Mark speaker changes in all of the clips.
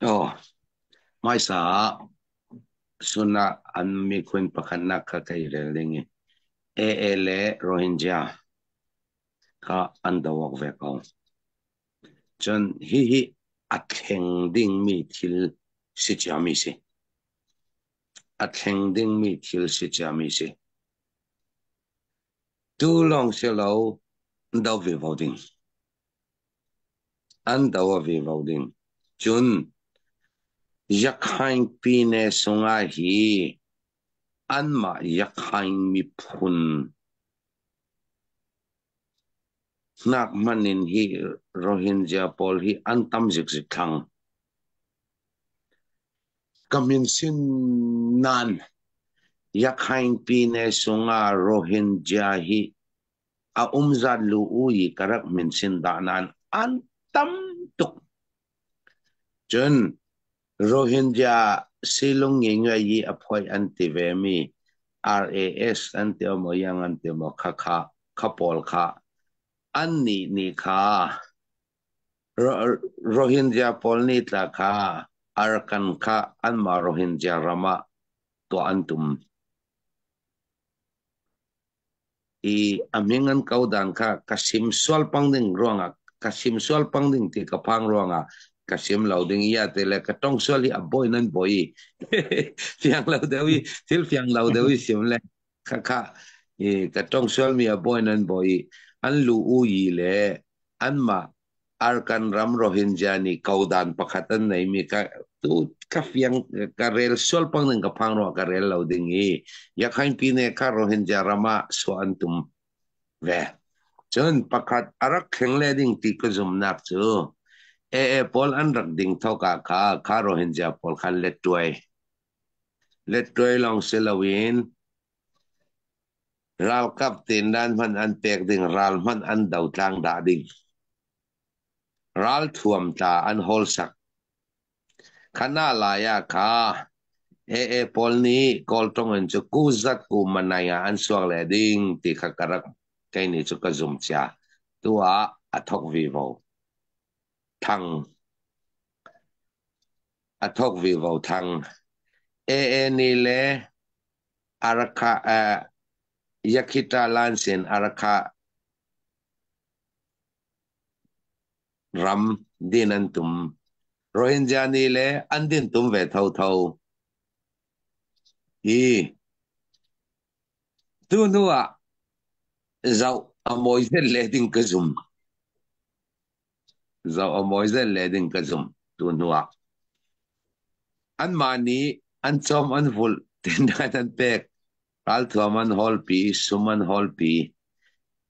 Speaker 1: Oh, hmaisa ah sun ah an miphun pakhatnak kha kai rel ding i AA le Rohingya kha an do awk ve ko. Cun hihi a thleng dingmi thil si ciami si. A thleng dingmi thil si ciami si. Tu lawng si lo, do ve vo ding. An do ve vo ding. Cun Yakhaing pine sungah hi anmah Yakhaing miphun hnak hmanh in hi Rohingya pawl hi an tam zikzik thlang. Ka min sin nan Yakhaing pine sungah Rohingya hi a umzat lu u i ka rak min sin dah nain an tam tuk. Cun Rohingya silung ngingai i a phoih an ti ve mi RAS an ti maw yang an ti maw kha kha kha pawl kha an nih nih kha Rohingya pawl nih tla kha Arakan kha anmah Rohingya ram ah tuah an tum. I a hming an ko dan kha ka sim sual pang ding ruangah ka sim sual pang ding ti ka phang ruangah ka sim lo ding ia te le ka tong sual hi a boi nan boi fiang lo deuh i thil fiang lo deuh i sim le kha kha i ka tong sual mi a boi nan boi an lu u yi le an mah Arkan ram Rohingya nih kodan pakhat an neimi ka tu ka fiang ka rel sual pang ding ka phang ruah ka rel lo ding i Yakhain pine kha Rohingya ram ah suah an tum ve. Cun pakhat a rak thleng le ding ti ka zumnak cu AA pawl an rak ding thoka kha kha Rohingya pawl khan let tuai let tuai long si loin Ralkap tindan hmanh an pek ding, ral hmanh an dotlang dah ding. Ralthuam tla an hawlsak. Khana lai ah kha AA pawl nih Kawltong in cu ku zat ku manai ah an suak le ding ti kha ka rak kei nih cu ka zum cia. Tu ah a thok vivo. Thang. A thok vivo thang. AA nih le Arakha Yakhita Lansin Arakha ram din an tum. Rohingya nih le an din tum ve thotho. Hi tu hnu ah zoh a mawi zel le ding ka zum. Zoh a mawi zel le ding ka zum tu hnu ah. Anmah nih an cawm an vulh tindan an pek. Ralthuam an hawlpi, sum an hawlpi.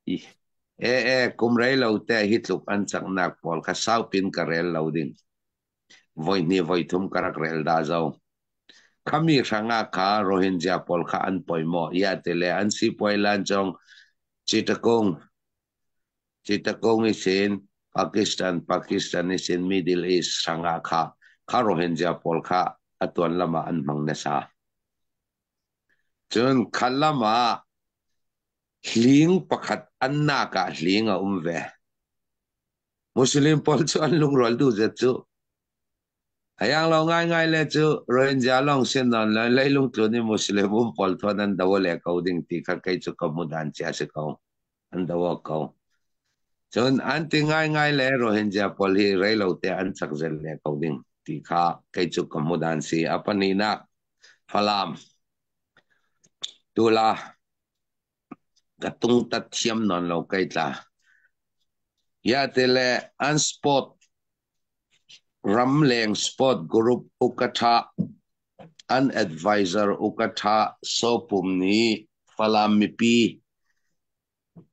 Speaker 1: E e kum rei lo te hi tluk an caknak pawl kha saupin ka rel lo ding. Voi hnih voi thum ka rak rel dah zo. Khami hrangah kha Rohingya pawl kha an poi maw? Ia tile an sipuai lan cong Chittagong Chittagong i sin Pakistan Pakistan i sin Middle East hrangah kha kha Rohingya pawl kha a tuan lam ah an hmang nasa. Cun kha lam ah hling pakhat an nak ah hling a um ve. Muslim pawl cu an lungrual duh zet cu. Ayang lo ngaingai le cu Rohingya lawng sin nawn le leilung tlun i Muslim um pawl thuan an do le ko ding ti kha kei cu ka hmuh cia si ko. An do ko. Cun an ti ngaingai le Rohingya pawl hi reilo te an chak zel le ko ding ti kha kei cu ka hmuh dan si. A pahnihnak Falam tula ka tungtat thiam nawn lo kai tla. Ya te le an sport ramleng sport group ukatha an advisor ukatha sopum nih Falam mipi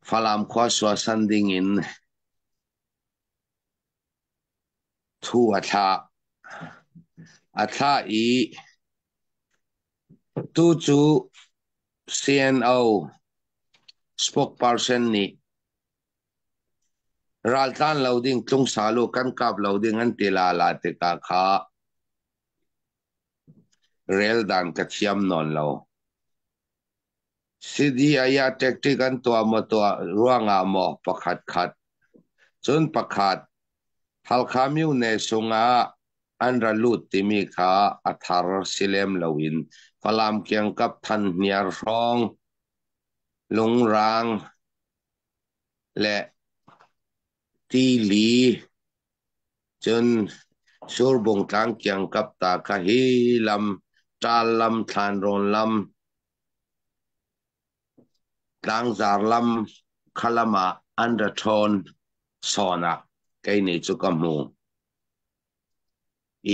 Speaker 1: Falam khua suasan ding in thu a thlah. A thlah i tu cu CNO spokesperson nih raltlan lo ding tlungsalu kan kap lo ding an ti la la tikah kha rel dan ka thiam nawn lo. CDI ah tactic an tuah maw tuah ruangah maw pakhat khat. Cun pakhat Halkha myone sungah An ra lut timi kha a thar si lem loin Falam kiangkap Thanhniar hrawng, Lungrang le Tili cun Surbung tlang kiangkap ta kha hi lam, Ṭaal lam, Thlanrawn lam, Tlangzar lam kha lam ah an ra ṭhawn sawn ah kei nih cu ka hmu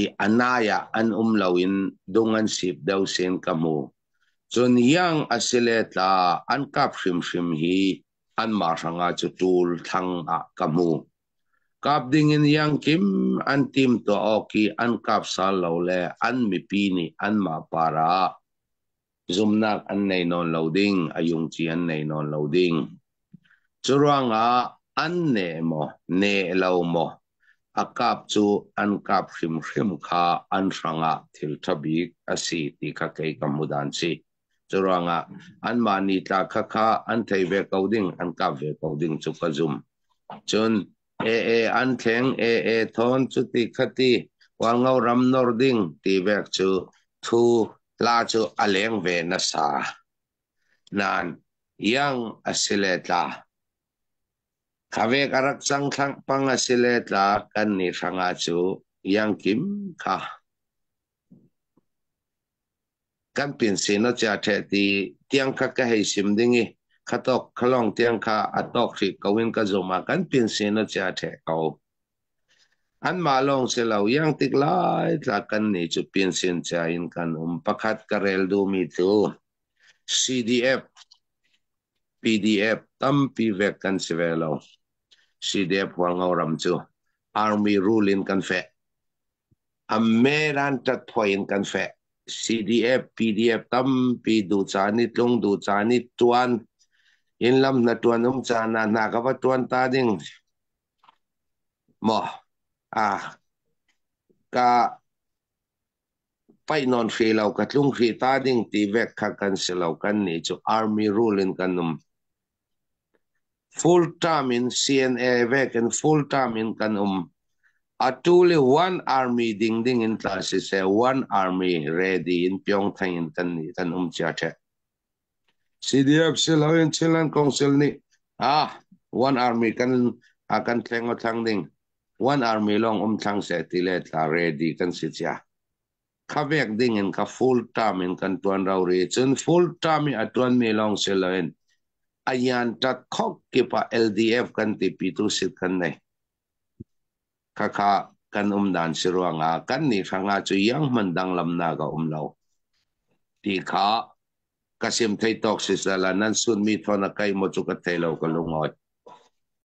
Speaker 1: i a nai ah an um loin dung an sip deuh sin ka hmu. Cun iang a si le tla an kap hrimhrim hi anmah hrangah cu ṭul thlang ah ka hmu. Kap dingin iang kim an timtuah awk i an kap sal lo le an mipi nih anmah par ah zumnak an nei nawn lo ding, a yungci an nei nawn lo ding. Curuangah an ne maw, ne lo maw, a kap cu an kap hrimhrim kha an hrangah thil ṭha bik a si ti kha kei ka hmu dan si. Curuangah anmah ni tla kha kha an thei ve ko ding, an kap ve ko ding cu ka zum. Cun AA an thleng, AA thawn cuti khati, Hualngo ram nor ding ti vek cu thu Hla cu a leng ve nasa. Nain iang a si le tla. Khavek a rak cang pang a si le tla kan ni hrangah cu iang kim kha. Kan pin sin a chia ṭheh ti tiang kha ka hei sim ding i khatok khalong tiang kha a tawk hrih ko in ka zum ah kan pin sin a chia ṭheh ko. Anmah lawng si lo, iang tik lai tla kannih cu pinsin cia in kan um. Pakhat ka rel duhmi cu CDF, PDF tampi vek kan si ve lo. CDF Hualngo ram cu Army rule in kan feh. Ameran ṭatphuai in kan feh. CDF, PDF tampi duh caan i tlung, duh caan i ṭuan. Inn lam na ṭuan um caan ah hna ka va ṭuan ta ding. Maw ka paih nawn hrih lo, ka tlung hrih ta ding ti vek kha kan si lo. Kannih cu army rule in kan um. Full term in CNA vek in full term in kan um. Atu le one army ding ding in tla siseh, one army ready in Pyongthang in kan nih kan um cia ṭheh. CDF siloin Chinland Council nih one army kan kan thleng o thlang ding one army lawng um thlang seh ti le tla ready kan si cia. Kha vek ding in ka full term in kan tuan ro ri cun full term i a tuan mi lawng siloin ayan tat khok kip ah LDF kan ti pi tu sit kan nei. Khakha kan um dan si ruangah kan ni hrangah cu yang man dang lam na ka um lo. Ti kha ka sim thei tawk si sala nan sun mi thon a kai mo chu ka thei lo ka lungawi.